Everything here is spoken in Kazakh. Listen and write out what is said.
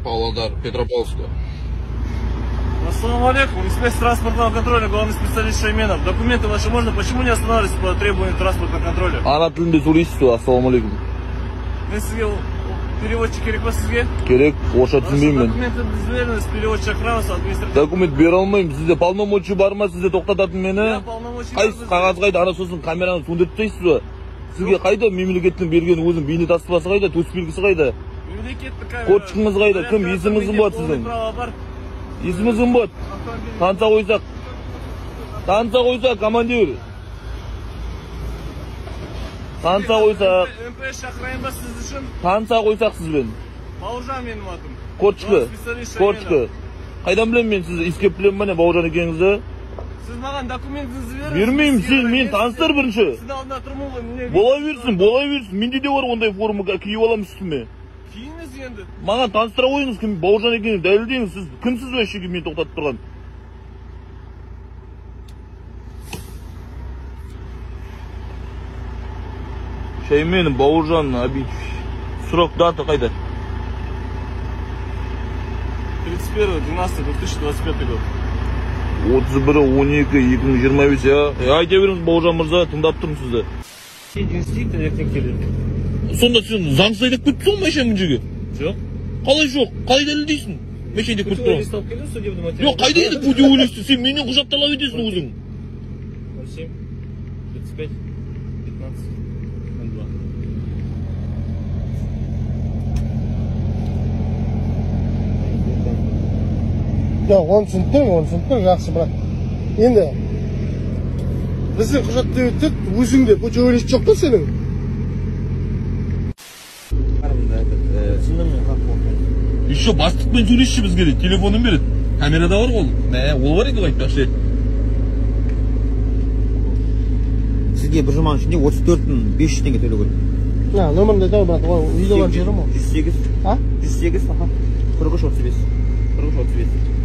Павлодар, Петропавловска. Ассаламу алейкум, инспектор транспортного контроля, главный специалист Шайменов. Документы ваши можно? Почему не останавливались по требованию транспортного контроля? Ана тілінде сөйлейсіз ғой, ассаламу алейкум. Мен сізге переводчик керек па сізге? Керек, орысша түсінбеймін мен. Документіңізді беріңіз, переводчик шақырамыз, административ. Документ бере алмаймын, сізде полномочий бар ма, сізде тоқтататын мені? Қайсы қағаз қайда, ана сосын камераны сөндіріп тастайсыз ба? Сізге қайда мемлекеттің берген өзінің бейнетаспасы қайда, төс белгісі қайда? Мемлекеттік камера. Кодшыңыз қайда, кім, есіміңіз кім болады сіздің? Есіміңіз кім болады? Таныса қойсақ. Таныса қойсақ, командир. Таныса қойсақ. МПС шақырайын ба сіз үшін? Таныса қойсақ сізбен. Бауыржан менің атым. Кодшықы. Кодшықы. Қайдан білемін мен сізді, иіскеп білемін ба не Бауыржан екеніңізді? Сіз маған документіңізді беріңіз. Бермеймін, сен мені таныстыр бірінші. Сіздің алдында тұрмын ғой, міне. Бола берсін, бола берсін. Менде де бар ондай форма, киіп аламын үстіме. Киіңіз енді. Маған таныстыра қойыңыз, кім Бауыржан екенін дәлелдеңіз. Сіз кімсіз вообще мені тоқтатып тұрған? Шайменов Бауыржан Абитович. Срок, дата қайда? 31.12.2025 год. 31.12.2025, я. Айта беріңіз, Бауыржан мырза, тыңдап тұрмын сізді. Ертең келеді. Сонда сен заңсыз айдап кеттің ғой машина мына жерге? Жоқ. Қалай жоқ? Қалай дәлелдейсің? Машина айдап кетіп тұрған. Жоқ, қайда енді путевой лист? Сен менен құжат талап етесің өзің. 07, 35, 15, 02. Жоқ, оны түсініп тұрмын, оны түсініп тұрмын, жақсы, бірақ енді біздің құжат деп өтеді, өзіңде путевой лист жоқ па сенің? Еще бастықпен сөйлесші бізге дейді, телефонын береді. Камерада бар ғой ол. Мә, ол бар еді ғой айтпақшы. Сізге бір жұманың ішінде 34 500 теңге төлеу керек. На, нөмірін айта ғой, брат, ол үйде бар жерім ол. 108. А? 108, аха. 43 35. 43 35.